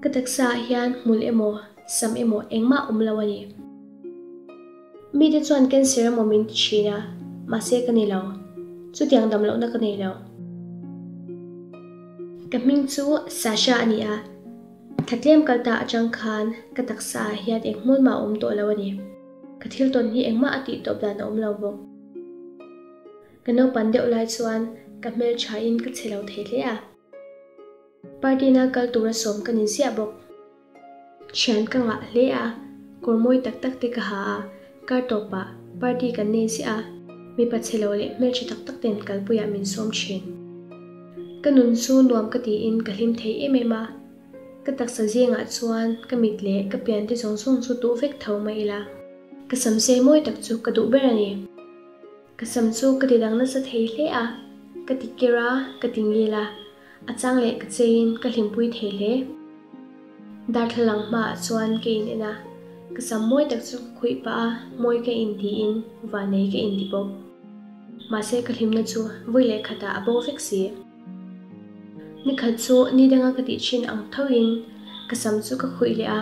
Ka taksa ah hian hmul emaw sam emaw engmah awm lo a ni. Mite chuan cancer emaw min ti thin a, mahse ka ni lo. Chutiang dam lohna ka nei lo. Ka hming chu Sasha a ni a, thla tlem kal ta atang khan ka taksa ah hian eng hmul mah a awm tawh lo a ni. Ka thil tawn hi engmah a tih tawp dan a awm lo bawk. Ka naupan deuh lai chuan ka hmeltha in ka che lo thei hle a. Party na kal tura sawm ka ni ziah bawk. Thian ka ngah hle a, kawr mawi tak tak te ka ha a, kar tawpah party kan nei ziah a, mipa chhe lo leh hmeltha tak tak ten kalpuiah min sawm thin. Ka nun chu nuam ka tiin ka hlim thei em em a, ka taksa zingah chuan ka mit leh ka pian te zawng zawng chu duh vek tho mai ila, ka sam sei mawi tak chu ka duh ber a ni. Ka sam chu ka ti dang nasa thei hle a, ka ti kir a, ka ti ngil a, a chang leh ka cheiin ka hlimpui thei hle. Darthlalang hmaah chuan ka in en a, ka sam mawi tak chu ka khuih pah a, mawi ka in tiin vanei ka in ti bawk. Mahse ka hlimna chu vawi leh khatah a bo vek si. Nikhat chu ni danga ka tih thin ang thoin ka sam chu ka khuih leh a,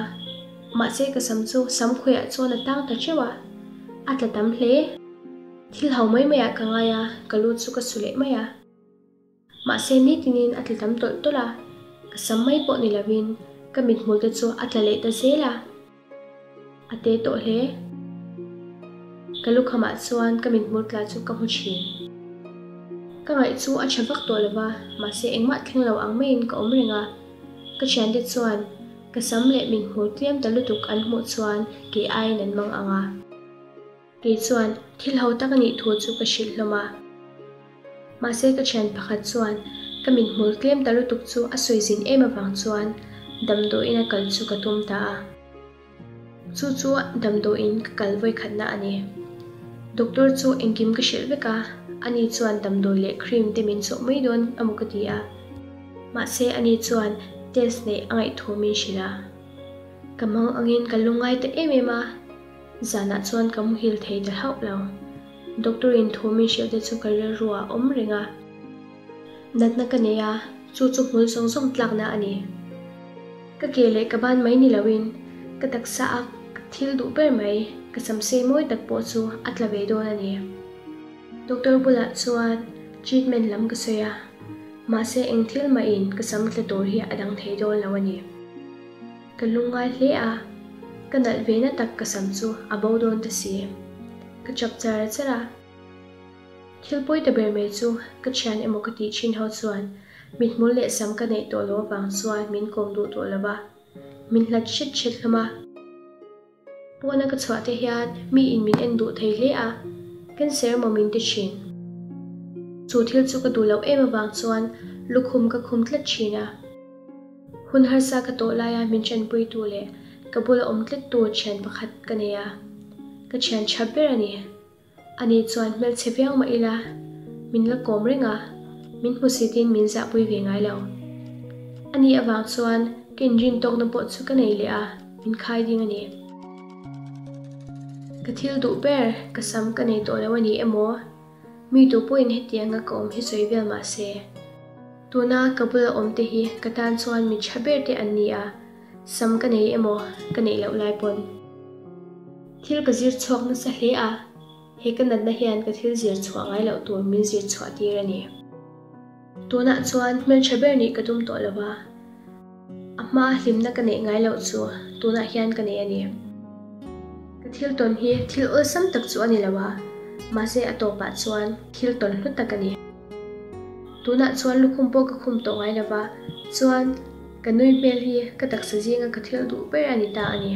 mahse ka sam chu sam khuihah chuan a tang ta teuh a, a tla tam hle. Thil ho mai maiah ka ngai a, ka lu chu ka su leh mai a. Mahse nitinin a tla tam tawlh tawlh a, ka sam mai pawh ni lovin ka mithmul te chu a tla leh ta zel a. A te tawh hle. Ka lukhamah chuan ka mithmul tla chu ka hmu thin. Ka ngaih chu a tha vak tawh lova, mahse engmah thleng lo ang maiin ka awm reng a. Ka thiante chuan ka sam leh mithmul tlem ta lutuk an hmuh chuan kei aiin an mang ang a. Kei chuan thil ho tak a nih thu chu ka hrilh hlawm a. Mahse ka thian pakhat chuan ka mithmul tlem ta lutuk chu a sawi zin em avang chuan damdawiin a kal chu ka tum ta a. Chu chu damdawiin ka kal vawikhatna a ni. Doctor chu engkim ka hrilh vek a, ani chuan damdawi leh cream te min chawh mai dawn emaw ka ti a. Mahse ani chuan test neih a ngaih thu min hrilh a. Ka mang angin ka lungngai ta em em a. Zanah chuan ka muhil thei ta hlauh lo. Doctor in thu min hrilh te chu ka rilru ah awm reng a. Natna ka nei a, chu chu hmul zawng zawng tlakna a ni. Ka ke leh ka ban mai ni loin ka taksa a ka thil duh ber mai, ka sam sei mawi tak pawh chu a tla ve dawn a ni. Doctor bulah chuan treatment lam ka sawi a, mahse eng thil mahin ka sam tla tur hi a dang thei dawn lo a ni. Ka lungngai hle a, ka nalh ve na tak ka sam chu a bo dawn ta si. Ka chap char char a. Thil pawi ta ber mai chu ka thian emaw ka tih thin ho chuan mithmul leh sam ka neih tawh lo avang chuan min kawm duh tawh lo va, min hlat hret hret hlawm a. Pawna ka chhuah te hian mi in min en duh thei hle a, cancer emaw min ti thin. Chu thil chu ka duh loh em avang chuan lukhum ka khum tlat thin a. Hun harsa ka tawh laia min ṭanpuitu leh ka bula awm tlattu ṭhian pakhat ka nei a, ka ṭhian ṭha ber a ni. Ani chuan hmelchhe viau mah ila min la kawm reng a, min hmusitin min zahpui ve ngai lo. Ani avang chuan ka inrin tawkna pawh chu ka nei leh a, min khai ding a ni. Ka thil duh ber ka sam ka nei tawh lo a ni emaw? Mi tu pawhin hetianga ka awm hi sawi vel mah se. Tuna ka bula awm te hi ka tan chuan mi tha ber te an ni a, sam ka nei emaw ka neih loh lai pawn. Thil ka zir chhuak nasa hle a, he ka natna hian ka thil zir chhuah ngai loh tur min zir chhuah tir a ni. Tunah chuan hmeltha ber nih ka tum tawh lo va, a hma hlimna ka neih ngai loh chu tunah hian ka nei a ni. Ka thil tawn hi thil awlsam tak chu a ni lo a, mahse a tawpah chuan thil tawn hlu tak a ni. Tunah chuan lukhum pawh ka khum tawh ngai lo va, chuan ka nui hmel hi ka taksa zinga ka thil duh ber a ni ta a ni.